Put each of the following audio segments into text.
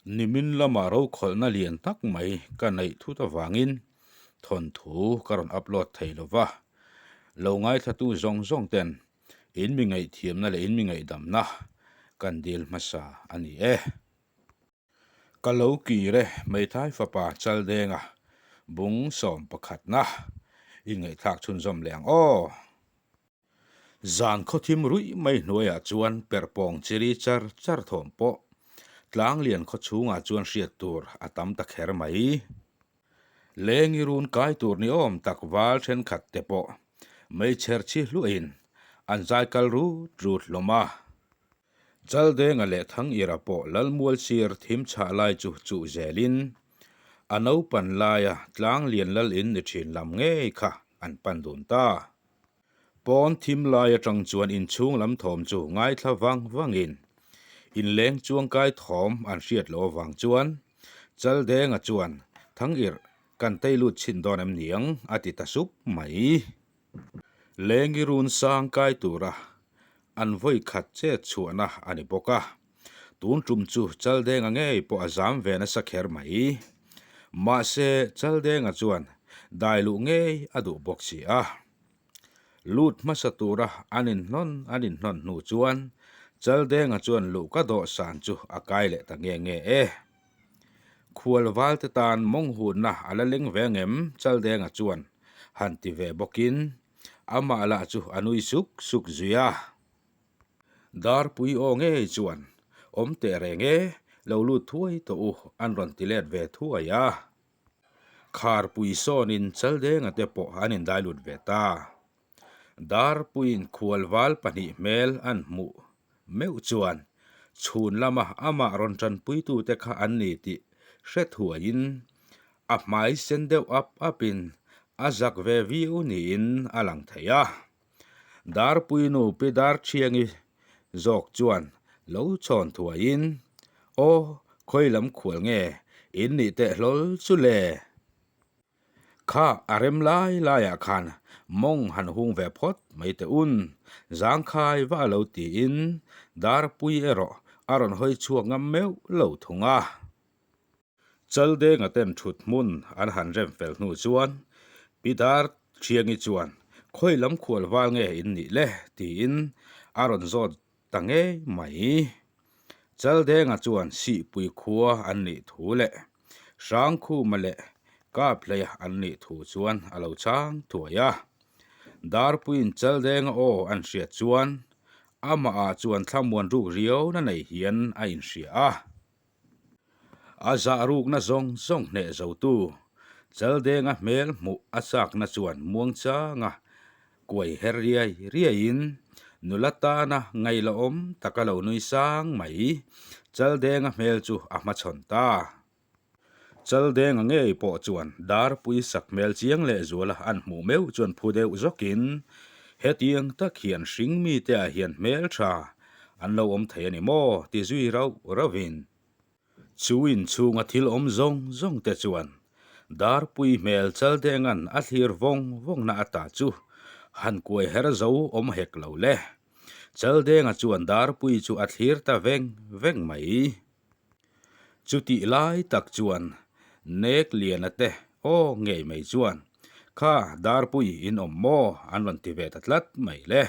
Nimin lama rokhawlhna lian tak mai ka neih thut avangin thawnthu ka rawn upload thei lo va, lo ngaithlatu zawng zawng ten in mi ngaihthiamna leh in mi ngaihdamna kan dil hmasa a ni e. Ka lo kir e, Hmeithai fapa Chaldenga bung 11na inngaihthlak chhunzawm leh ang aw. Zan khawthim ruih mai hnuaiah chuan perhpawng chiri char char thawm pawh Tlanglian khaw chhungah chuan hriat tur a tam ta kher mai. Lengi run kai tur ni awm tak val thenkhat te pawh meichher chi hluahin an zai kal rut rut hlawm a. Chaldenga leh Thangira pawh Lalmual sir thim chhah lai chu chuh zelin a naupan laia Tlanglian lal in ni thin lam ngei kha an pan dun ta. Pawn thim lai atang chuan inchhung lam thawm chu ngaithla vang vangin inleng chuangkai thawm an hriat loh avang chuan Chaldenga chuan Thangir kan tei lut chhin dawn em niang a ti ta sup mai. Lengi run sang kai tura an vawi khat chet chhuahna a ni bawk a, tun tum chu Chaldenga ngei pawh a zam ve nasa kher mai. Mahse, Chaldenga chuan dai luh ngei a duh bawk si a. Lut hmasa tura an inhnawn an inhnawn hnu chuan Chaldenga chuan luhka dawhsan chu a kai leh ta nge nge e. Khual valte tan mawng hunna a la leng ve ngem Chaldenga chuan han ti ve bawkin amah lah chu a nui suk suk zui a. Darpui aw ngei chuan awm teh reng e, lo lut thuai tawh u an rawn ti let ve thuai a. Kharpui sawnin Chaldenga te pawh an indai lut ve ta. Darpuiin khualval pahnih hmel an hmuh meuh chuan chhun lama amah rawn tanpuitute kha an ni tih hre thuaiin a hmai sen deuh ap apin a zak ve viau niin a lang thei a. Darpui nu Pi Darthiangi zawk chuan lo chhawn thuaiin, Aw, khawi lam khual nge in nih teh hlawl chu le? Kha a rem lai laiah khan mawng han hung ve phawt mai teh un, zangkhai va a lo tiin Darpui erawh a rawn hawi chhuak ngam meuh lo thung a. Chaldenga ten thut hmun an han rem fel hnu chuan Pi Darthiangi chuan khawi lam khual val nge in nih le tiin a rawn zawt ta ngei mai. Chaldenga chuan Sihpui khua an nih thu leh Hrangkhuma leh Kaphleia an nih thu chuan a lo chang thuai a. Darpuiin Chaldenga aw an hriat chuan amahah chuan thlamuan ruk riauna nei hian a inhria a. A zah rukna zawng zawng hneh zotu Chaldenga hmel hmuh a chakna chuan muangchanga kuai her riai riaiin nula tana ngaihloawm taka lo nui sang mai Chaldenga hmel chu a hmachhawn ta. Chaldenga ngei pawh chuan Darpui sak hmel chiang leh zuala an hmuh meuh chuan phu deuh zawkin hetiang tak hian hring mite ah hian hmel tha an lo awm thei a ni maw ti zui rauh rauhin chu inchhunga thil awm zawng zawng te chuan Darpui hmel Chaldenga'n a thlir vawng vawngna ata chu han kuai her zo awm hek lo le. Chaldenga chuan Darpui chu a thlir ta veng veng mai. Chutih lai tak chuan Nek Liana te aw ngei mai chuan Kha Darpui in awm maw an rawn ti ve ta tlat mai le.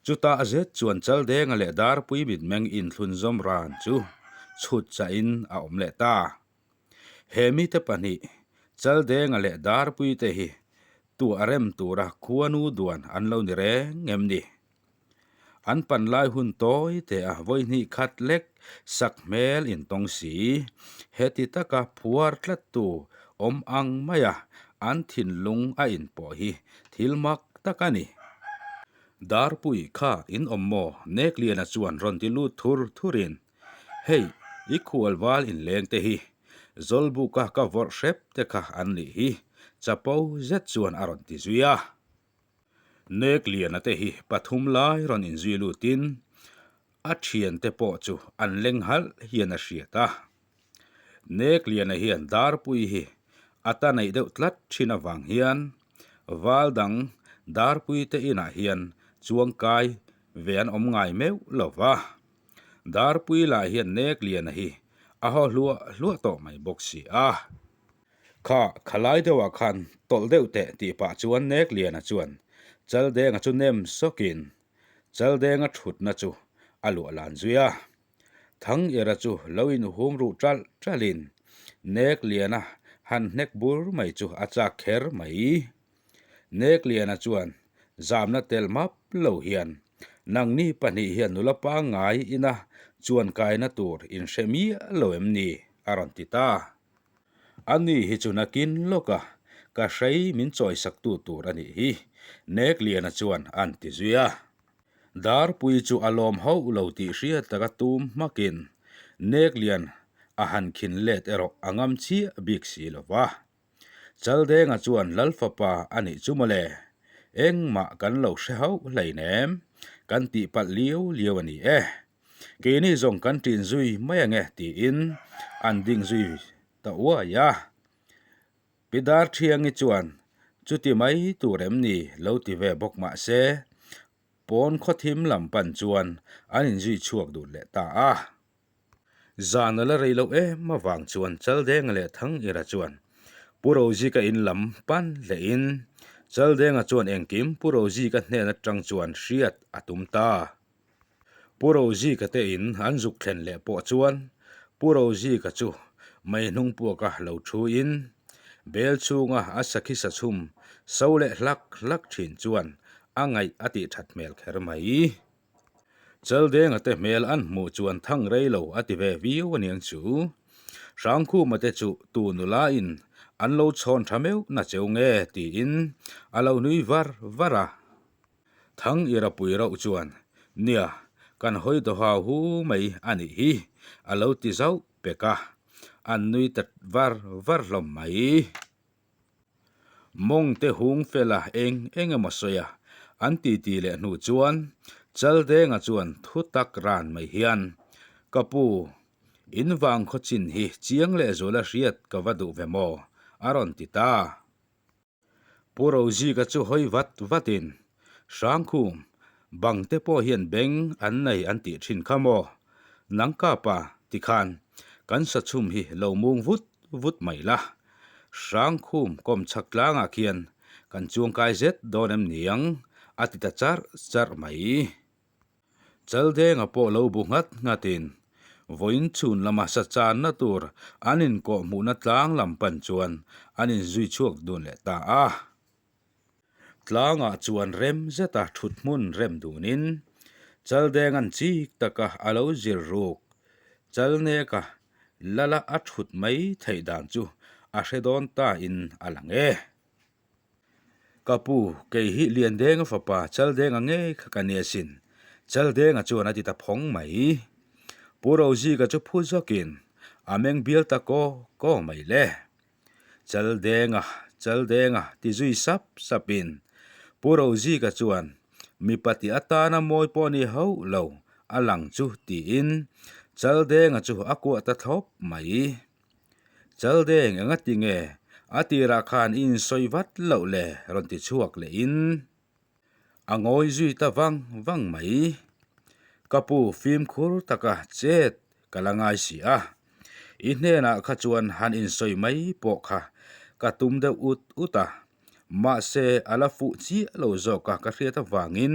Chutah zet chuan Chaldenga leh Darpui mitmeng inthlunzawm ran chu chhut chahin a awm leh ta. He mite pahnih, Chaldenga leh Darpui te hi tuah rem tura khuanu duan an lo ni reng em ni? An pan lai hun tawi teh a vawi hnih khat lek sak hmel intawng si. Heti taka phuar tlattu awm ang maia an thinlung a inpawh hi thil mak tak a ni. Darpui kha in awm maw? Nekliana chuan rawn ti lut thur thurin, Hei, i khual val inleng te hi Zawlbuka ka vawrh hrep te kha an nih hi, chapo zet chuan a rawn ti zui a. Nek Liana te hi pathum lai rawn inzui lutin a thiante pawh chu an leng halh hian a hriat a. Nek Liana hian Darpui hi a ta neih deuh tlat thin avang hian val dang Darpui te inah hian chuangkai ve an awm ngai meuh lo va. Darpui lah hian Nek Liana hi a haw hluah hluah tawh mai bawk si a. Kha khalai deuhah khan tawlh deuh teh tih pah chuan Nekliana chuan Chaldenga chu nem sawkin Chaldenga thutna chu a luah lan zui a. Thangera chu lo inhum ruh ṭalh ṭalhin Nekliana han hnek bur mai chu a chak kher mai. Nekliana chuan zamna tel map lo hian nangni pahnih hian nula pangngai ina chuan kaina tur inhre miah lo em ni? a rawn ti ta. Ani hi chu nakin lawk a, ka hrei min chawisaktu tur a nih hi, Nekliana chuan a'n ti zui a. Darpui chu a lawm hauh lo tih hriat taka tum hmakin Neklian a han khin let erawh a ngam chiah bik si lo va. Chaldenga chuan Lal fapa a nih chu mawle, engmah kan lo hre hauh hleinem, kan tihpalh liau liau a ni e. Keini zawng kan ṭin zui mai ange tiin an ding zui ta uai a. Pi Darṭhiangi chuan chuti mai tur em ni lo ti ve bawk mah se, pawn khawthim lam pan chuan an inzui chhuak dun leh ta a. Zan a la rei loh em avang chuan Chaldenga leh Thangira chuan Pu Rozika in lam pan hlehin Chaldenga chuan engkim Pu Rozika hnen atang chuan hriat a tum ta. Pu Rozika te in an zuk thlen leh pawh chuan Pu Rozika chu mei hnung puaka lo thu in bel chhunga a sakhi sa chhum so leh hlak hlak thin chuan a ngaih a tih that hmel kher mai. Chaldenga te hmel an hmuh chuan thang rei lo a ti ve viau aniang chu. Hrangkhuma te chu tu nula in an lo chhawn tha meuh na cheu nge tiin a lo nui var var a. Thang ira pui rauh chuan, Nia, kan hawi dawhau hu mai a nih hi, a lo ti zauh pek a, an nui ta var var hlawm mai. Mawng te hung fela eng eng emaw sawi a, an titi leh hnu chuan Chaldenga chuan thu tak ran mai hian, Ka pu, in vang khaw chin hi chiang leh zuala hriat ka va duh ve maw? a rawn ti ta. Pu Rozika chu hawi vat vatin, Hrangkhum, bang te pawh hian beng an nei an tih thin kha maw? Nang kapa, tikhan kan sachhum hi lo mung vut vut mai la. Hrangkhum kawmchhak tlangah khian kan chuangkai zet dawn em niang a ti ta charh charh mai. Chaldenga pawh lo bu nghat nghatin vawiin chhun lama sa channa tur an inkawh hmuhna tlang lam pan chuan an inzui chhuak dun leh ta a. Tlangah chuan rem zeta thut hmun rem dunin Chaldenga'n chik taka a lo zir ruk Chalneka lala a thut mai theih dan chu a hre dawn ta in a lang e. Ka pu, kei hi Liandenga fapa Chaldenga ngei kha ka nia sin, Chaldenga chuan a ti ta phawng mai. Pu Rozika chu phu zawkin a meng bial ta kaw kaw mai le. Chaldenga, Chaldenga ti zui sap sapin Pu Rozika chuan mipa ti atana mawi pawh ni hauh lo a lang chu tiin Chaldenga chu a kuah ta thlawp mai. Chaldeng eng a ti nge? A tirah khan i insawi vat loh le rawn ti chhuak leh in a ngawi zui ta vang vang mai. Ka pu fimkhur taka chet ka la ngai si a, i hnenah kha chuan han insawi mai pawh kha ka tum deuh ut ut a, mahse a la fuh chiah lo zawk a ka hriat avangin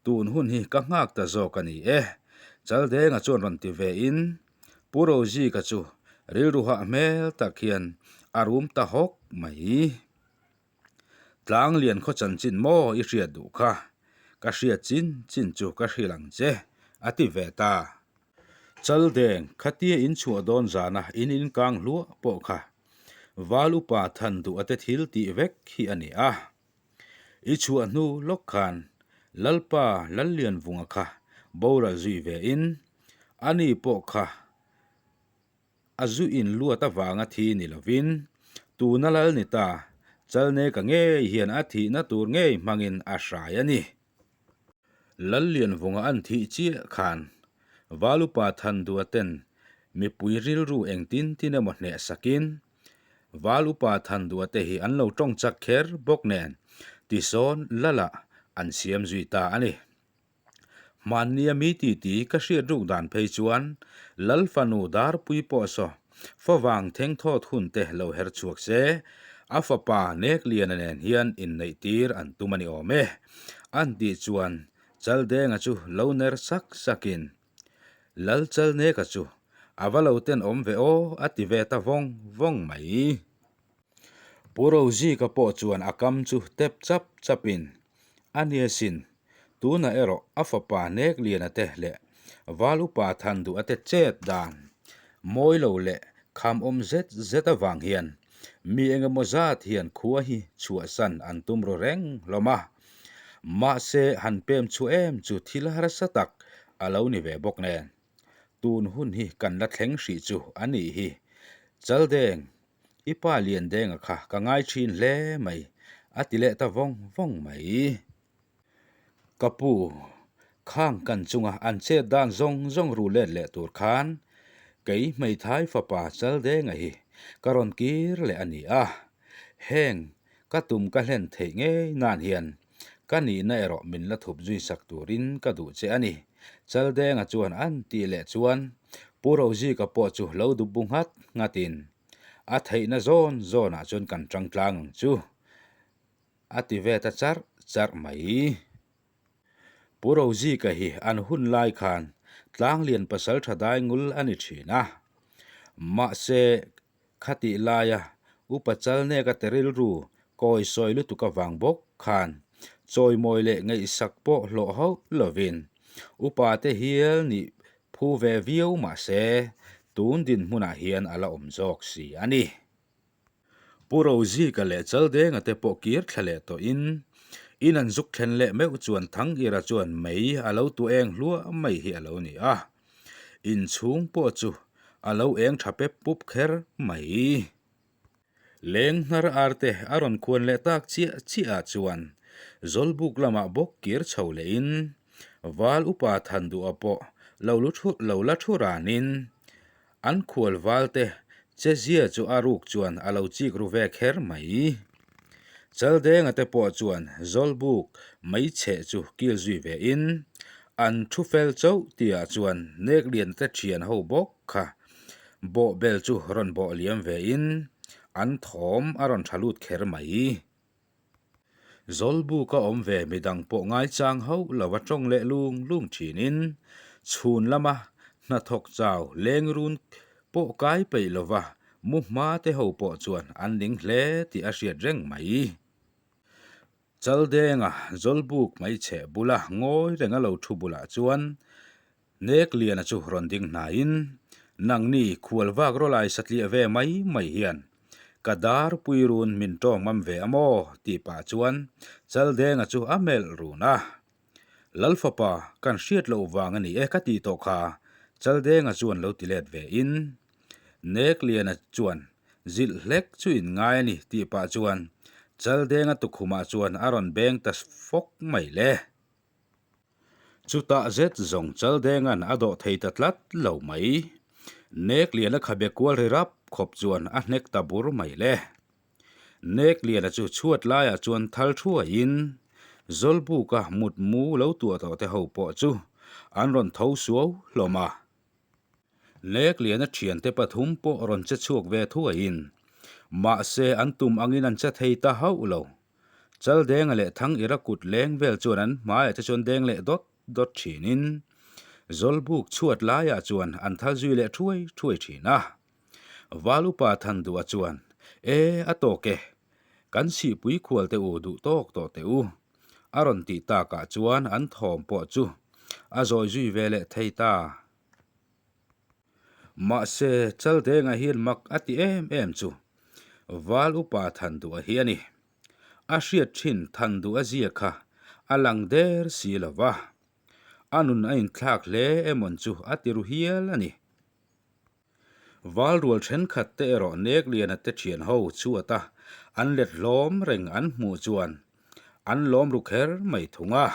tun hun hi ka nghak ta zawk a ni e, Chaldenga chuan rawn ti ve in Pu Rozika chu rilru hah hmel tak hian a rum ta hawk mai. Tlanglian khaw chanchin maw i hriat duh kha? Ka hriat chin chin chu ka hrilh ang che, a ti ve ta. Chaldeng, khatia in chhuah dawn zana in inkang hluah pawh kha Val upa than duh ate thil tih vek hi a ni a. I chhuah hnu lawk khan Lalpa Lallianvunga kha boral zui ve in, ani pawh kha a zu in luat avanga thi ni lovin tuna lal ni ta Chalneka ngei hian a thihna tur ngei hmangin a hrai a ni. Lallianvunga an thih chiah khan Valupa Thandua ten mipui rilru engtin tin emaw hnehsakin Val upa Thandua te hi an lo tawng chak kher bawk nen tisawn lala an siam zui ta a ni. Hmannia mi titi ka hriat ruk dan phei chuan Lal fanu Darpui pawh saw favang thengthawt hun te lo her chhuak se, a fapa Nekliana nen hian inneih tir an tum a ni awm e. An tih chuan Chaldenga chu lo ner sak sakin, Lal Chalneka chu a va lo tenawm ve aw a ti ve ta vawng vawng mai. Pu Rozika pawh chuan a kam chu tep chap chapin, A nia sin, tunah erawh a fapa Nekliana te leh Val upa Thanduha te chet dan mawi lo leh kham awm zet zet avang hian mi engemaw zat hian khua hi chhuahsan an tum ru reng hlawm a. Mahse han pem chhuah em chu thil harsa tak a lo ni ve bawk nen. Tun hun hi kan la thleng hrih chu a nih hi. Chaldeng I pa Liandenga kha ka ngai thin hle mai, a ti leh ta vawng vawng mai. Ka pu, khang kan chunga an chet dan zawng zawng ru let leh tur khan kei hmeithai fapa Chaldenga hi ka rawn kir leh a ni a, heng ka tum ka hlen theih ngei nan hian ka nihna erawh min la thup zui sak turin ka duh che a ni. Chaldenga chuan an tih leh chuan Pu Rozika pawh chu lo dup bu nghat nghatin a theihna zawn zawnah chuan kan tang tlang ang chu a ti ve ta charh charh mai. Pu Rozika hi an hun lai khan Tlanglian pasal tha dai ngul a ni thin a, mahse Khatih laia Upa Chalneka te rilru kawi sawi lutuk avang bawk khan chawimawi leh ngaihsak pawh hlawh hauh lovin Upa te hial nih phu ve viau mah se tun dinhmunah hian a la awm zawk si a ni. Pu Rozika leh Chaldenga te pawh kir thla leh tawhin in an zuk thlen leh meuh chuan Thangira chuan mei a lo tu eng hluah mai hi a lo ni a. Inchhung pawh chu a lo eng tha pep pup kher mai. Leng hnar arte a rawn khuan leh tak chiah chiah ah chuan Zawlbuk lamah bawk kir chho lehin Val upa than duha pawh lo lu thu lo la thu ranin an khual valte che zia chu a ruk chuan a lo chik ru ve kher mai. Chaldenga te pawh chuan Zawlbuk meicheh chu kil zui ve in an thu fel chauh tihah chuan Neklian te thian ho bawk kha bawhbel chu rawn bawh liam ve in an thawm a rawn tha lut kher mai. Zawlbuk a awm ve midang pawh ngaichang hauh lo a tawng leh lung lung thin in chhun lama hnathawk chau leng run pawh kai peih lova mu hma te ho pawh chuan an ning hle tih a hriat reng mai. Chaldenga Zawlbuk hmeichhe bula ngawi renga lo thu bulah chuan Nekliana chu rawn ding hnaiin, Nangni khual vak rawlai satliah ve mai mai hian ka dar pui run min tawng ngam ve a maw? tih pah chuan Chaldenga chu a melh run a. Lal fapa, kan hriat loh vang a ni e ka tih tawh kha, Chaldenga chuan lo ti let ve in, Nekliana chuan zilh hlek chu in ngai a ni tih pah chuan Chaldenga tukhumah chuan a rawn beng ta fawk mai le. Chutah zet zawng Chaldenga'n a dawh thei ta tlat lo mai. Nekliana khabe kual ri rap khawp chuan a hnek ta bur mai le. Nekliana chu chhuat laiah chuan thal thuaiin Zawlbuka mutmu lo tuah tawh te ho pawh chu an rawn tho suau hlawm a. Nekliana thiante pathum pawh rawn che chhuak ve thuaiin mahse an tum angin an che thei ta hauh lo. Chaldenga leh Thangira kut leng vel chuan an hmaiah te chuan deng leh dawt dawt thinin Zawlbuk chhuat laiah chuan an thal zui leh thuai thuai thin a. Val upa Thanduha chuan, E, a tawk e, kan sihpui khual te u duh tawk tawh teh u, a rawn tih takah chuan an thawm pawh chu a zawi zui ve leh thei ta. Mahse, Chaldenga hian mak a ti em em chu Val upa Thanduha hi a ni. A hriat thin Thanduha zia kha a lang der si lo va, a nun a inthlak hle emawn chu a ti ru hial a ni. Val rual thenkhat te erawh Nekliana te thian ho chhuat a an let hlawm reng an hmuh chuan an lawm ru kher mai thung a.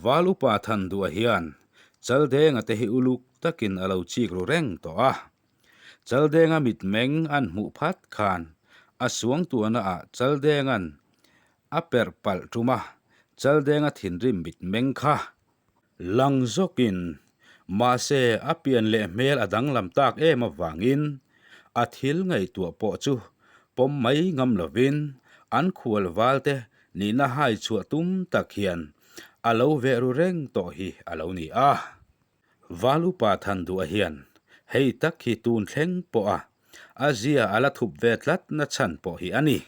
Val upa Thanduha hian Chaldenga te hi uluk takin a lo chik ru reng tawh a. Chaldenga mitmeng an hmuh phat khan a suangtuahna ah Chaldenga'n a perh palh tum a, Chaldenga thinrim mitmeng kha. Lang zawkin, mahse a pian leh hmel a danglam tak em avangin a thil ngaihtuah pawh chu pawm mai ngam lovin an khual valte nihna hai chhuah tum tak hian a lo veh ru reng tawh hi a lo ni a. Val upa than duah hian hei tak hi tun thleng pawha a zia a la thup ve tlat na chhan pawh hi a ni.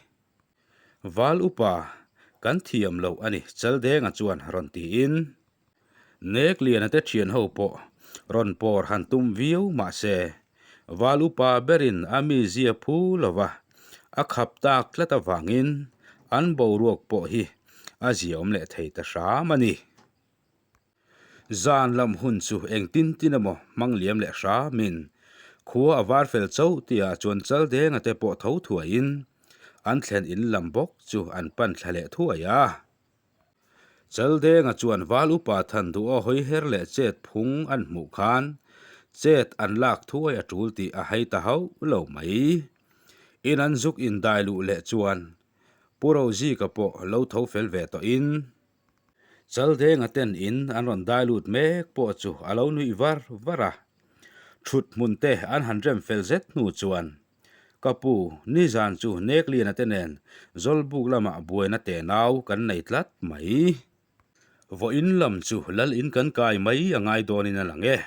Val upa kan thiam loh a ni Chaldenga chuan rawn tiin Nekliana te thian ho pawh rawn pawr han tum viau mah se Val upa berin a mizia phu lova a khap tak tlat avangin an boruak pawh hi a ziaawm leh thei ta hram a ni. Zan lam hun chu engtin tin emaw hmang liam leh hramin khua a var fel chauh tihah chuan Chaldenga te pawh tho thuaiin an thlen in lam bawk chu an pan thla leh thuai a. Chaldenga chuan Val upa than duh aw hawi her leh chet phung an hmuh khan chet an lak thuai a tul tih a hai ta hauh lo mai. In an zuk indai luh leh chuan Pu Rozika pawh lo tho fel ve tawhin Chaldenga ten in an rawn dai lut mek pawh chu a lo nuih var var a. Thut hmun te an han rem fel zet hnu chuan, Ka pu, nizan chu Nekliana te nen Zawlbuk lamah buaina tenau kan nei tlat mai. Vawiin lam chu lal in kan kai mai a ngai dawnin a lang e.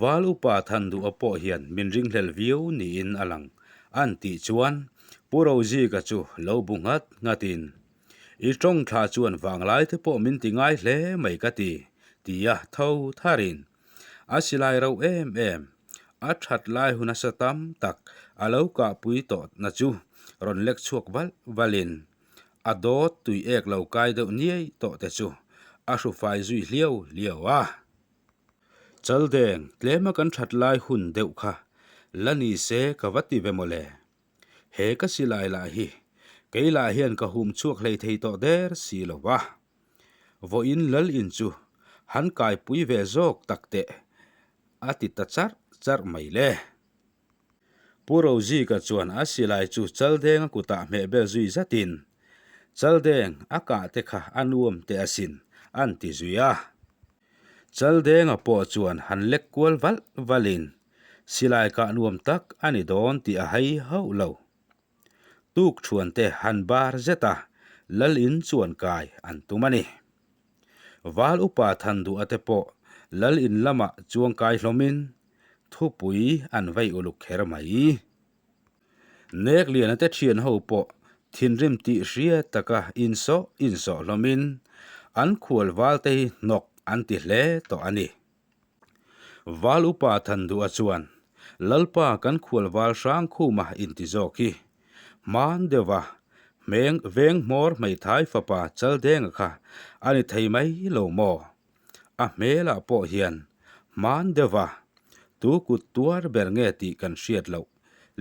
Val upa Thanduha pawh hian min ringhlel viau niin a lang an tih chuan Pu Rozika chu lo bu nghat nghatin, I tawng thla chuan vanglai te pawh min ti ngai hle mai ka ti, tia tho tharin a silai rauh em em. A that lai hun nasa tam tak a lo kahpui tawh na chu rawn lek chhuak valh valhin a dawt tui ek lo kai deuh niai tawh te chu a hru fai zui hliau hliau a. Chaldeng, tlema kan that lai hun deuh kha la ni se ka va ti ve mawle. He ka silai lah hi kei lah hian ka hum chhuak hlei thei tawh der si lo va. Vawiin lal in chu han kaipui ve zawk tak teh a ti ta charh charh mai le. Pu Rozika chuan a silai chu Chaldenga kutah hmeh bel zui zatin, Chaldeng, a kah te kha a nuam teh asin, an ti zui a. Chaldenga pawh chuan han lek kual valh valhin silai kah nuam tak a ni dawn tih a hai hauh lo. Tuk thuante han bar zet a, lal in chuan kai an tum a ni. Val upa Thanduha te pawh lal in lamah chuang kai hlawmin thupui an vei uluk kher mai. Nekliana te thian ho pawh thinrim tih hriat taka insawh insawh hlawmin an khual val te hi hnawk an ti hle tawh a ni. Val upa Thanduha chuan, Lalpa kan khual val hrang khuma inti zawk hi. Hman deuha hmeng veng hmawr hmeithai fapa Chaldenga kha a ni thei mai lo maw? A hmelah pawh hian hman deuha tu kut tuar ber nge tih kan hriat loh.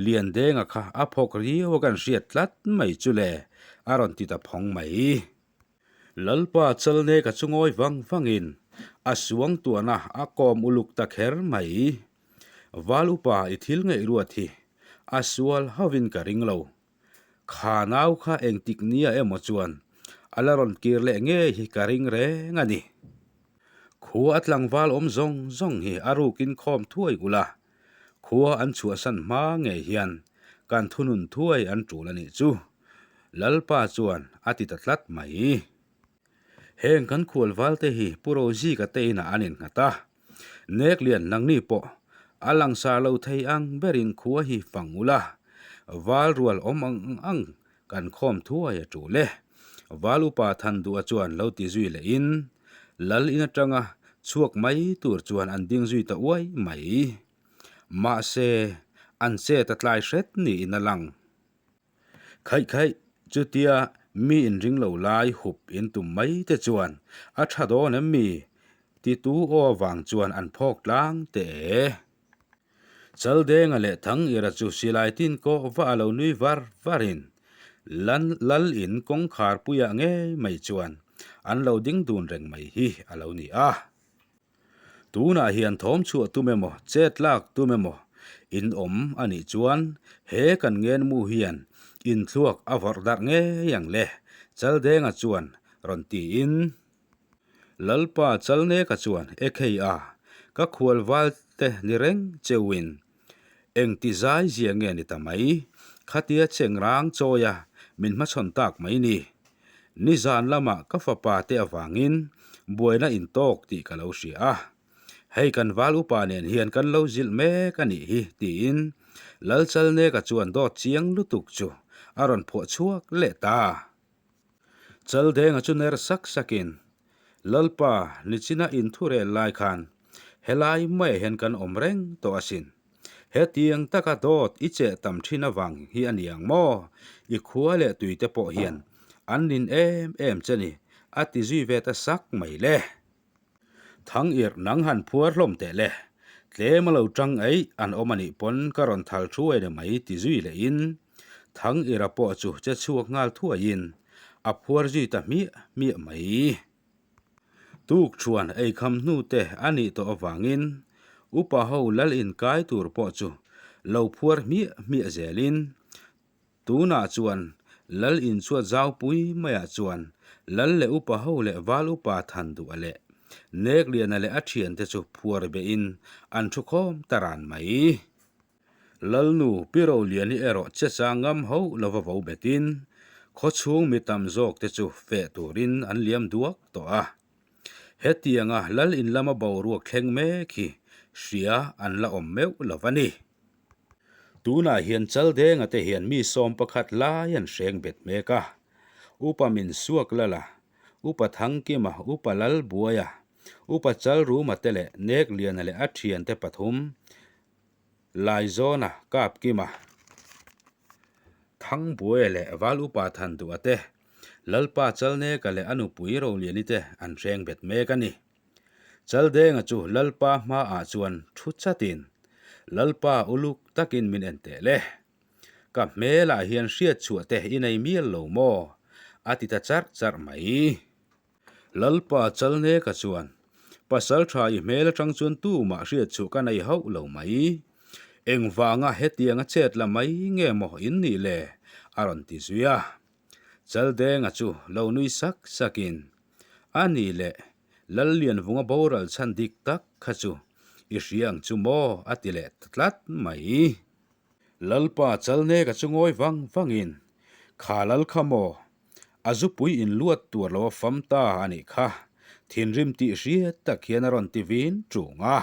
Liandenga kha a phawk riau a kan hriat tlat mai chu le, a rawn ti ta phawng mai. Lalpa Chalneka chu ngawi vang vangin a suang tuahna a kawm uluk ta kher mai. Val upa i thil ngaih ruat hi a sual hovin ka ring lo. Kha nau kha engtik nia emaw chuan a la rawn kir leh ngei hi ka ring reng a ni. Khua a tlangval awm zawng zawng hi a rukin khawm thuai ula, khua an chhuahsan hma ngei hian kan thunun thuai an tul a nih chu, Lalpa chuan a ti ta tlat mai. Heng kan khualval te hi Pu Rozika te inah an innghat a, Neklian nangni pawh a langsar lo thei ang berin khua hi fang ula, val rual awm ang ang kan khawm thuai a tul e. Val upa Thanduha chuan lo ti zui lehin Lal in atanga chhuak mai tur chuan an ding zui ta uai mai. Mahse, an chet a tlai hret niin a lang. Khaih khaih, chutia mi inring lo lai hup in tum mai te chuan a tha dawn em mi? Titu aw avang chuan an phawk tlang teh e. Chaldenga leh Thangira chu silai tin kawh va a lo nui var varin Lan Lal in kawngkhar puiah ngei mai chuan an lo ding dun reng mai hi a lo ni a. Tunah hian thawm chhuah tum emaw, chet lak tum emaw in awm a nih chuan he kan ngenmu hian inthluak a vawrh darh ngei ang le, Chaldenga chuan rawn tiin. Lalpa Chalneka chuan, Ekhei a, ka khual val te ni reng cheuin engti zai zia nge ni ta mai? Khatia chengrang chawia min hmachhawn tak mai ni. Nizan lamah ka fapa te avangin buaina intawk tih ka lo hria a. Hei kan val upa nen hian kan lo zilh mek a nih hi, tiin Lalchalneka chuan dawt chiang lutuk chu a rawn phuah chhuak leh ta. Chaldenga chu ner sak sakin, Lalpa, nichina inthurel lai khan helai maiah hian kan awm reng tawh asin. Hetiang taka dawt i cheh tam thin avang hi a ni ang maw? I khua leh tuite pawh hian an nin em em che ni, a ti zui ve ta sak mai le. Thang irh nang han phuar hlawm teh le. Tlem a lo tang eih an awm a nih pawn ka rawn thal thuai le mai ti zui leh in Thang irha pawh chu che chhuak nghal thuai in a phuar zui ta hmiah hmiah mai. Tuk thuan eikham hnu te a nih tawh avangin upa ho lal inkai tur pawh chu lo phuar hmiah hmiah zel in Tunah chuan Lal inchhuat zaupui maiah chuan Lal leh upa ho leh Val upa than duh a leh Nekliana leh a thiante chu phuar behin an thu khawm ta ran mai. Lalnu Pi Roliani erawh che chang ngam ho lova vo betin khawchhung mi tam zawk te chu feh turin an liam duak tawh a. Hetianga Lal in lama boruak thleng mek hi hria an la awm meuh lo va ni. Tunah hian Chaldenga te hian mi sawm pakhat lai an hreng bet mek a, Upa Min Suak Lala, Upa Thangkima, Upa Lalbuaia, Upa Chalruma te leh Nekliana leh a thiante pathum, Laizawna, Kapkima, Thangbuaia leh Val Upa Thanduha te, Lalpa Chalneka leh a nupui Roliani te an hreng bet mek a ni. Chaldenga chu Lalpa hmaah chuan thu chatin, Lalpa uluk takin min en teh le. Ka hmelah hian hriatchhuah te i nei mial lo maw? a ti ta charh charh mai. Lalpa Chalneka chuan, Pasal tha i hmel atang chuan tumah hriatchhuah ka nei hauh lo mai. Engvanga hetianga chet la mai nge maw in nih le? a rawn ti zui a. Chaldenga chu lo nui sak sakin, A ni le, Lallianvunga boral chhan dik tak kha chu i hria ang chu maw? a ti leh ta tlat mai. Lalpa Chalneka chu ngawi vang vangin, Kha lal kha maw? A zupui in luat tur lo a fam ta a nih kha, thinrim tih hriat tak hian a rawn ti vin ṭung a.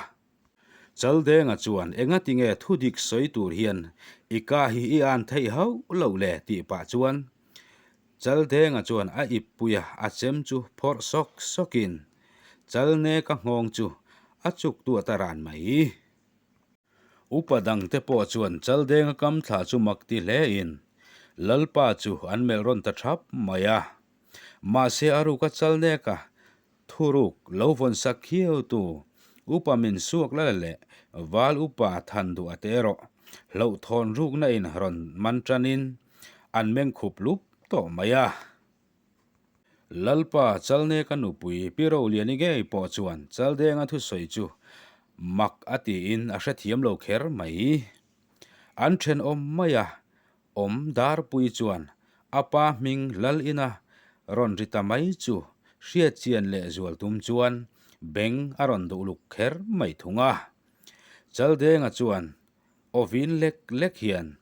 Chaldenga chuan engatinge thudik sawi tur hian i ka hi i an theih hauh loh le tih pah chuan Chaldenga chuan a ip pui a, a chem chu phawrh sawk sawkin Chalneka nghawng chu a chuk tuah ta ran mai. Upa dangte pawh chuan Chaldenga kam thla chu mak ti hlein Lalpa chu an melh rawn ta thap mai a. Mahse a ruka Chalneka Thuruk lo vawn sak khiautu Upa min suak lala leh Val Upa than duh a te erawh hlauhthawn rukna in rawn man tanin an meng khup lup tawh mai a. Lalpa Chalneka nupui Pi Roliani ngei pawh chuan Chaldenga thusawi chu mak a tiin a hrethiam lo kher mai. An thenawm mai a, Awm Darpui chuan a pa hming lal ina rawn ri ta mai chu hriatchian leh zual tum chuan beng a rawn duh luk kher mai thung a. Chaldenga chuan aw vin lek lek hian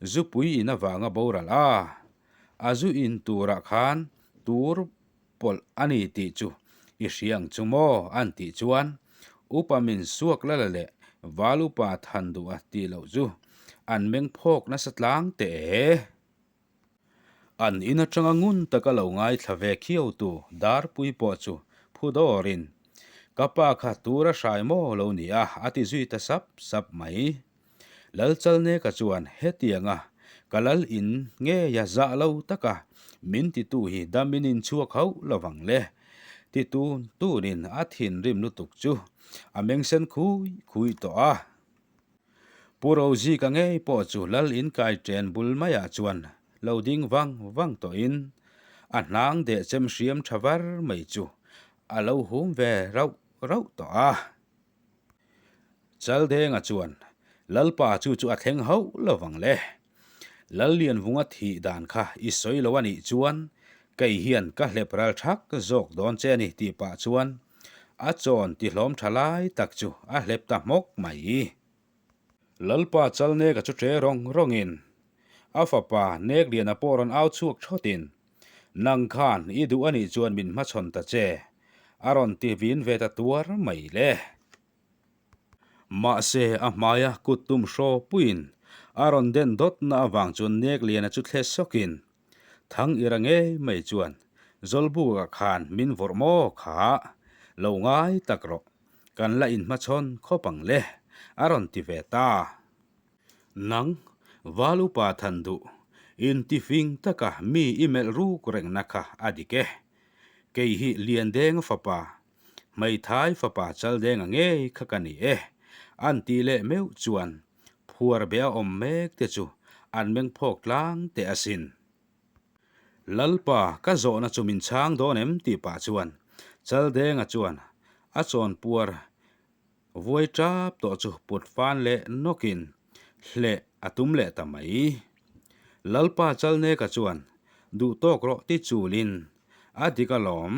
Zupui in avanga boral a, a zu in turah khan tur pawlh a ni tih chu i hria ang chu maw? an tih chuan Upa min suak lala leh Val Upa than duh a tih loh chu an meng phawk nasa tlang teh e. An in atanga ngun taka lo ngaithla ve khiau tu Darpui pawh chu phu dawrin Ka pa kha tur a hrai maw lo ni a a ti zui ta sap sap mai. Lalchalneka chuan hetianga ka lal in ngeia zah lo taka min titu hi damin in chhuak hauh lovang le ti tun tunin a thinrim lutuk chu a mengsen khui khui tawh a. Pu Rozika ngei pawh chu lal in kai chen bul maiah chuan lo ding vang vang tawhin a hnang deh chem hriam tha var mai chu a lo hum ve rauh rauh tawh a. Chaldenga chuan, Lalpa chu chu a thleng hauh lovang le. Lallianvunga thih dan kha i sawi lo a nih chuan Kei hian ka hlep ral thak zawk dawn che a ni tih pah chuan a chawn tihlawm tha lai tak chu a hlep ta hmawk mai. Lalpa Chalneka chu ṭe rawng rawngin a fapa Nekliana pawh rawn au chhuak thawtin, Nang khan i duh a nih chuan min hmachhawn ta che, a rawn ti vin ve ta tuar mai le. Mahse a hmaia kut tum hraw puiin a rawn den dawtna avang chuan Nekliana chu thle sawkin, Thang ira ngei mai chuan Zawlbuka khan min vawrh maw kha lo ngai tak rawh, kan la inhmachhawn khawp ang le, a rawn ti ve ta. Nang, Val upa than duh, intifing taka mi i melh ruk rengna kha a dik e. Kei hi Liandenga fapa, Hmeithai fapa Chaldenga ngei kha ka ni e, an tih leh meuh chuan phuar be a awm mek te chu an meng phawk tlang teh asin. Lalpa, ka zawhna chu min chhang dawn em? tih pah chuan Chaldenga chuan a chawnpuar vuai tap tawh chu put fan leh nawkin hleh a tum leh ta mai. Lalpa Chalneka chuan duh tawk rawh ti chulin A dik alawm,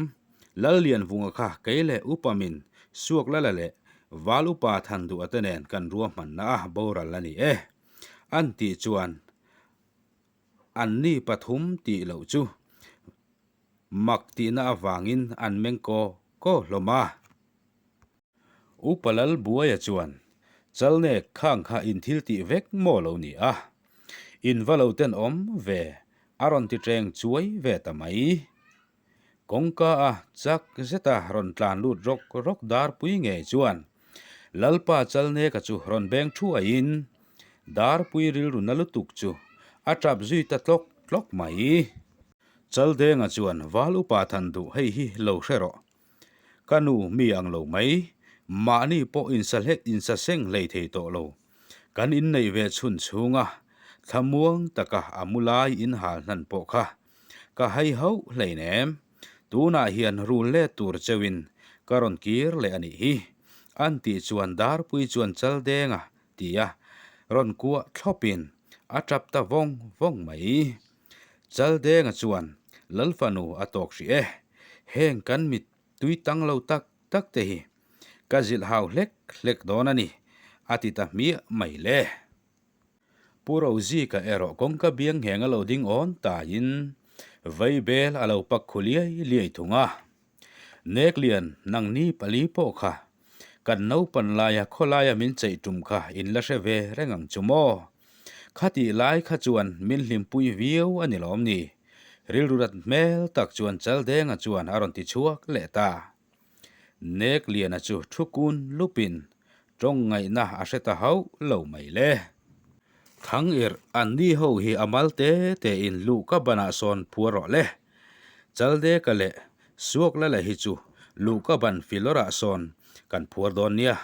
Lallianvunga kha kei leh upa min suak lala leh Val upa than duh ate nen kan ruahmanna a boral a ni e. An tih chuan an ni pathum tih loh chu mak tihna avangin an meng kaw kaw hlawm a. Upa Lalbuaia chuan Chalnek khang kha in thil tih vek maw lo ni a, in va lo tenawm ve a rawn ti ṭeng chuai ve ta mai. Kawngka a chak zeta rawn tlan lut rawk rawk Darpui ngei chuan Lalpa Chalneka chu rawn beng thuaiin Darpui rilru na lutuk chu a ṭap zui ta tlawk tlawk mai. Chaldenga chuan Val upa than duh hei hi lo hre rawh. Ka nu mi ang lo mai, mahni pawh insahleh insaseng hlei thei tawh lo. Kan inneih ve chhun chhunga thlamuang taka a mu lai inhal hnan pawh kha ka hai hauh hleinem. Tunah hian rul let tur cheuhin ka rawn kir leh a nih hi. An tih chuan Darpui chuan Chaldenga tia rawn kuah thlawpin a tap ta vawng vawng mai. Chaldenga chuan Lalfanu a tawk hrih e, heng kan mit tui tang lo tak tak te hi ka zilh hau hlek hlek dawn a ni, a ti ta hmiah mai le. Pu Rozika erawh kawngka biang ngheng a lo ding awn taiin vaibel a lo pak khu liai liai thung a. Neklian nangni pali pawh kha kan naupan laia khawlaia min cheih tum kha in la hre ve reng ang chu maw? Khatih lai kha chuan min hlimpui viau a ni lawm ni? Rilru rat hmel tak chuan Chaldenga chuan a rawn ti chhuak leh ta. Nekliana chu thu kun lupin tawng ngaihna a hre ta hauh lo mai le. Thang irh an ni ho hi a mal te te in luh ka banah sawn phuar rawh le. Chaldeka leh Suaklala hi chu luh ka ban filawrah sawn kan phuar dawn nia.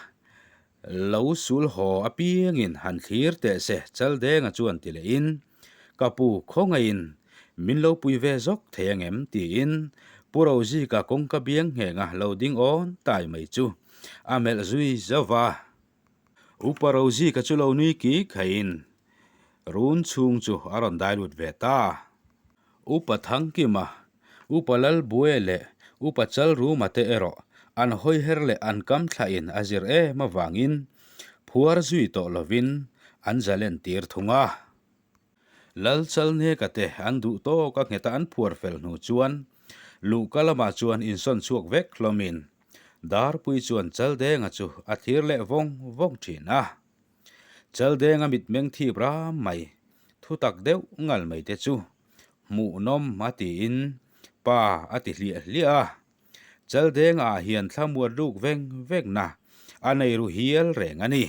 Lo sul haw apiangin han thlir teh se Chaldenga chuan ti lehin, Ka pu khawngaihin min lo pui ve zawk thei angem? tiin Pu Rozika kawngka biang nghenga lo ding awn tai mai chu a melh zui zauh va. Upa Rozika chu lo nui ki khaiin run chhung chu a rawn dai lut ve ta. Upa Thangkima, Upa Lalbuaia leh Upa Chalruma te erawh an hawiher leh an kam thlahin a zir em avangin phuar zui tawh lovin an zalen tir thung a. Lal Chalneka te an duh tawk a ngheta an phuar fel hnu chuan luhka lamah chuan insawn chhuak vek hlawmin Darpui chuan Chaldenga chu a thlir leh vawng vawng thin a. Chaldenga mitmeng thip ram mai, thutak deuh ngal mai te chu hmuhnawm a tiin pa a ti hliah hliah a. Chaldenga ah hian thlamuat ruk veng vekna a nei ru hial reng a ni.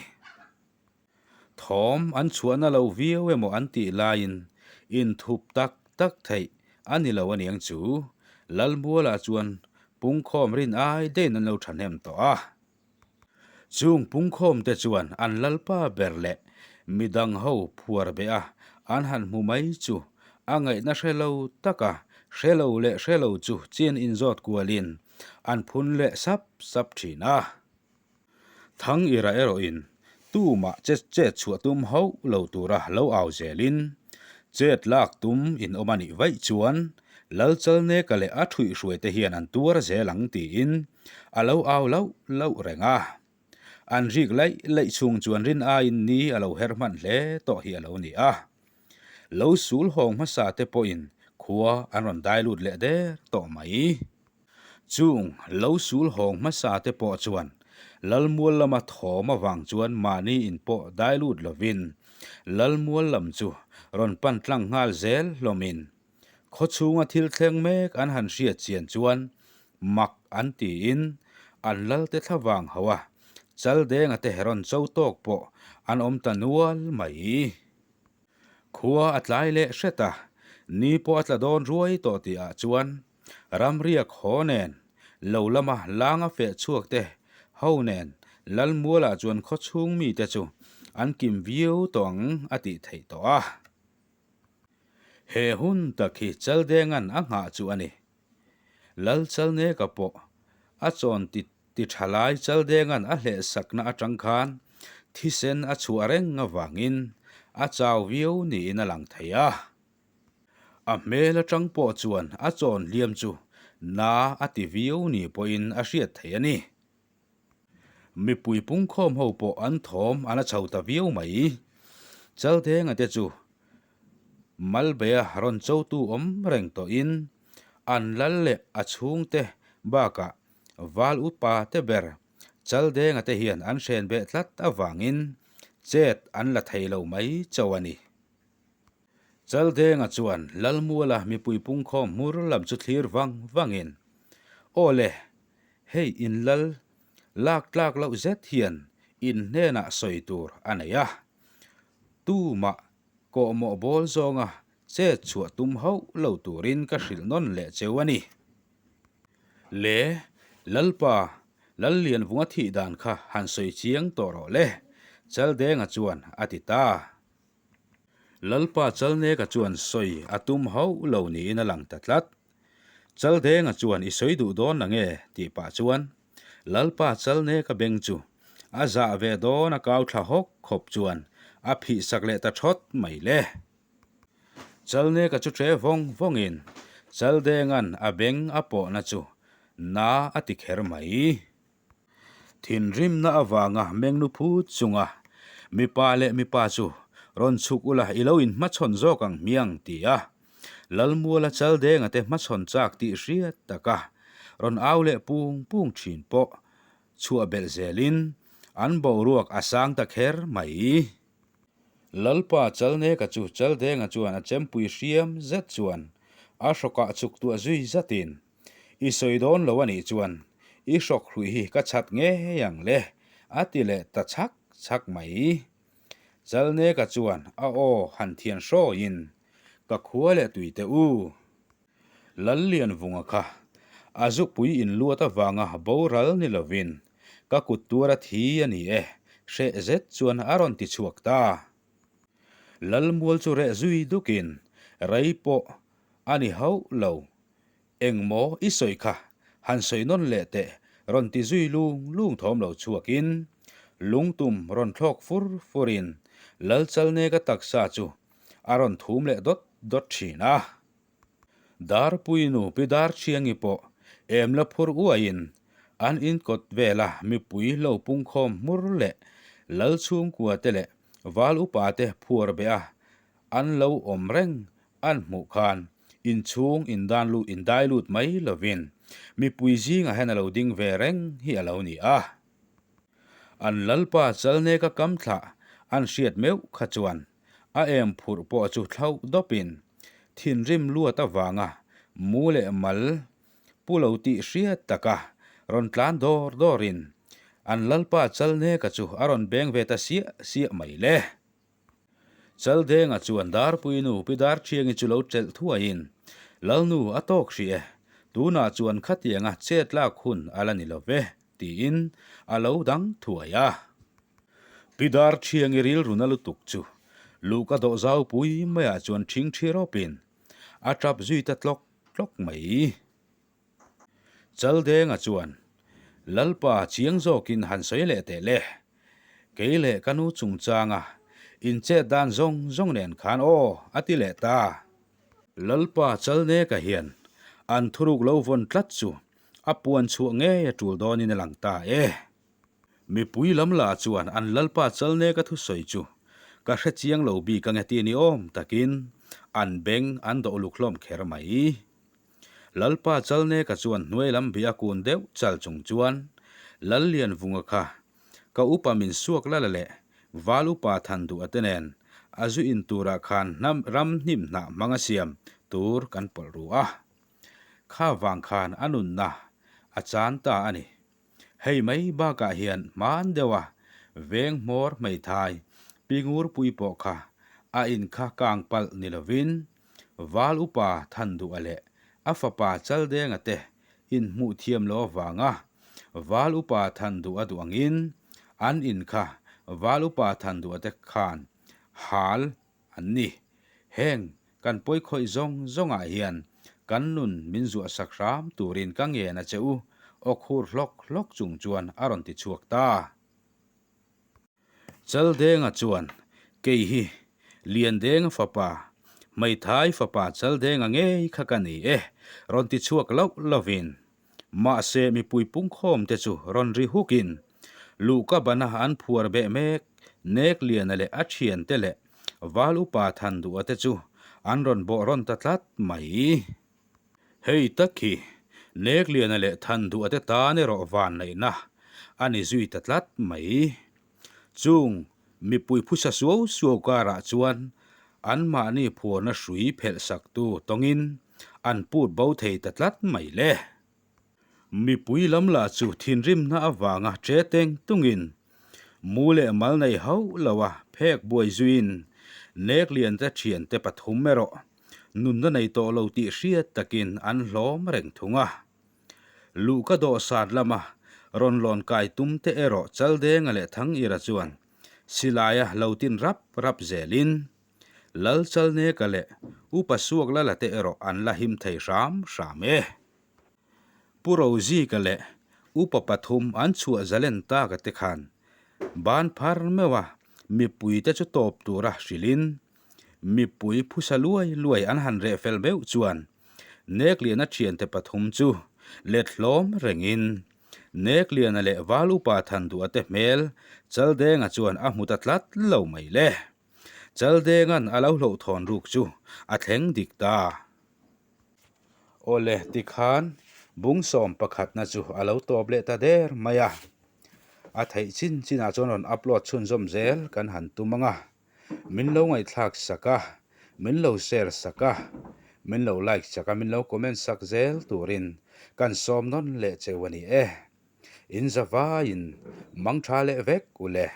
Thawm an chhuahna lo viau emaw an tih laiin inthup tak tak theih a ni lo aniang chu Lalmualah chuan pungkhawm rin ai deiin an lo thahnem tawh a. Chung pungkhawm te chuan an lalpa ber leh midang ho phuar beh a an han hmu mai chu a ngaihna hre lo taka hre lo leh hre lo chu chin inzawt kualin an phun leh sap sap thin a. Thang ira erawhin tumah che chet chhuah tum hauh lo tura lo au zelin chet lak tum in awm a nih vaih chuan. Lalchalneka leh a ṭhuihhruaite hian an tuar zel ang tiin a lo au lauh lauh reng a. An rik laih laih chhung chuan rin aiin ni a lo her hman hle tawh hi a lo ni a. Lo sul hawng hmasa te pawhin khua an rawn dai lut leh der tawh mai. Chung lo sul hawng hmasa te pawh chuan Lalmual lama thawm avang chuan mahni in pawh dai lut lovin Lalmual lam chu rawn pan tlang nghal zel hlawmin Khawchhunga thil thleng mek an han hriat chian chuan mak an tiin an lalte thlavang ho a, Chaldenga te rawn cho tawk pawh an awm ta nual mai. Khua a tlai leh hret a, ni pawh a tla dawn ruai tawh tihah chuan ramriak haw nen lo lama langa feh chhuak te ho nen Lalmualah chuan khawchhung mite chu an kim viau tawh ang a tih theih tawh a. He hun tak hi Chaldenga'n a nghah chu a ni. Lal Chalneka pawh a chawn ti ti tha lai Chaldenga'n a hlehsakna atang khan thisen a chhuah reng avangin a chau viau niin a lang thei a. A hmel atang pawh chuan a chawn hliam chu na a ti viau ni pawhin a hriat thei a ni. Mipui pungkhawm ho pawh an thawm an a chho ta viau mai. Chaldenga te chu Malbeia rawn chotu awm reng tawhin an lal leh a chhungte bakah Val upa te ber Chaldenga te hian an hren beh tlat avangin chet an la thei lo mai chauh a ni. Chaldenga chuan Lalmuala mipui pungkhawm hmur lam chu thlir vang vangin, Aw le, Hei in lal lak tlak loh zet hian in hnenah sawi tur a nei a, tumah kawhmawh bawl zawnga chet chhuah tum hauh lo turin ka hrilh nawn leh cheu a ni. Le, Lalpa, Lallianvunga thih dan kha han sawi chiang tawh rawh le, Chaldenga chuan a ti ta. Lalpa Chalneka chuan sawi a tum hauh lo niin a lang ta tlat. Chaldenga chuan i sawi duh dawn na nge tih pah chuan Lalpa Chalneka beng chu a zah ve dawn a kau thla hawk khawp chuan a phih sak leh ta thawt mai le. Chalneka chu ṭe vawng vawngin Chaldenga'n a beng a pawhna chu na a ti kher mai. Thinrimna avanga mengnu phut chunga mipa leh mipa chu rawn chhuk ula i lo inhmachhawn zawk ang hmiang ti a, Lalmuala Chaldenga te hmachhawn chak tih hriat taka rawn au leh pung pung thin pawh chhuah belh zelin an boruak a sang ta kher mai. Lalpa Chalneka chu Chaldenga chuan a chempui hriam zet chuan a hrawkah chuk tuah zui zatin I sawi dawn lo a nih chuan i hrawk hruih hi ka chhat ngei ang le, a ti leh ta chhak chhak mai. Chalneka chuan a aw han thian hrawiin, Ka khua leh tui teh u. Lallianvunga kha a zukpui inluat avanga boral ni lovin ka kut tuar a thi a ni e, hreh zet chuan a rawn ti chhuak ta. Lalmual chu reh zui dukin rei pawh a ni hauh lo. Engmaw i sawi kha han sawi nawn leh teh rawn ti zui lung lung thawm lo chhuakin lungtum rawn thlawk fur furin Lalchalneka taksa chu a rawn thum leh dawt dawt thin a. Darpuinu Pi Darchhiangi pawh em la phur uaiin an inkawt vela mipui lo pungkhawm hmur leh Lalchhungkua te leh Val upa te phuar beh a An lo awm reng an hmuh khan inchhung indan lut indai lut mai lovin mipui zingah hian a lo ding ve reng hi a lo ni a. An lalpa Chalneka kam thlah an hriat meuh kha chuan a em phurh pawh chu thlauh dawpin thinrim luat avanga mu leh mal pu lo tih hriat taka rawn tlan dawr dawrin an lalpa Chalneka chu a rawn beng ve ta siah siah mai le. Chaldenga chuan Darpuinu Pi Darṭhiangi chu lo chelh thuaiin, Lalnu a tawk hrih e, tunah chuan khatianga chet lak hun a la ni lo ve, tiin a lo dang thuai a. Pi Darṭhiangi rilruna lutuk chu luhka dawh zau pui maiah chuan ṭhingṭhi rawpin a ṭap zui ta tlawk tlawk mai. Chaldenga chuan, Lalpa chiang zawkin han sawi leh teh le. Kei leh ka nu chungchanga in chet dan zawng zawng nen khan aw, a ti leh ta. Lalpa Chalneka hian an thuruk lo vawn tlat chu a puan chhuah ngei a tul dawnin a lang ta e. Mipui lam lah chuan an Lalpa Chalneka thusawi chu ka hre chiang lo bik ange ti ni awm takin an beng an dawh uluk hlawm kher mai. Lalpa Chalneka chuan hnuai lam bih a kun deuh chal chung chuan Lallianvunga kha Ka upa min suak lala leh val upa than duh a te nen a zu in turah khan hnam ram hnim hnah hmang a siam tur kan pawlh ru a. Kha vang khan a nunna a chan ta a ni. Hei mai bakah hian hman deuh a veng hmawr hmeithai pi ngurpui pawh kha a in kha kang palh ni lovin val upa than duh a leh a fapa Chaldenga te inhmuh thiam lo avanga Val Upa Than Duh a duh angin an in kha Val Upa Than Duh ate khan hal an ni. Heng kan pawi khawih zawng zawngah hian kan nun min zuah sak hram turin ka ngen a che u, aw khur hlawk hlawk chung chuan a rawn ti chhuak ta. Chaldenga chuan, Kei hi Liandenga fapa, Hmeithai fapa Chaldenga ngei kha ka ni e, rawn ti chhuak loh lovin. Mahse mipui pungkhawmte chu rawn ri hukin, Luhka bana an phuar beh mek, Nekliana leh a thiante leh Val upa Thanduha te chu an rawn bawh rawn ta tlat mai. Hei tak hi Nekliana leh Thanduha te tan erawh vanneihna a ni zui ta tlat mai. Chung mipui phusa suau suau karah chuan anmahni phuarna hrui phelh saktu tawngin an put bo thei ta tlat mai le. Mipui lam lah chu thinrimna avanga che teng tungin mu leh mal nei hauh lo a phek buai zuiin Nekliante thiante pathum erawh nunna nei tawh lo tih hriat takin an hlawm reng thung a. Luhka dawhsan lama rawn lawn kai tum te erawh Chaldenga leh Thangira chuan silaia lo tin rap rap zelin Lal Chalneka leh Upa Suaklala te erawh an la him thei hram hram e. Pu Rozika leh Upa pathum an chhuah zalen taka te khan ban phar meuh a mipuite chu tawp tura hrilhin mipui phusa luai luai an han reh fel meuh chuan Nekliana thiante pathum chu let hlawm rengin Nekliana leh Val Upa Thanduha te hmel Chaldenga chuan a hmu ta tlat lo mai le. Chaldenga'n a lo hlauhthawn ruk chu a thleng dik ta. Awle tikhan bung sawm pakhatna chu a lo tawp leh ta der mai a. A theih chin chinah chuan rawn upload chhunzawm zel kan han tum ang a. Min lo ngaihthlak sak a, min lo share sak a, min lo like sak a, min lo comment sak zel turin kan sawm nawn leh cheu a ni e. In zavaiin mang tha leh vek u le.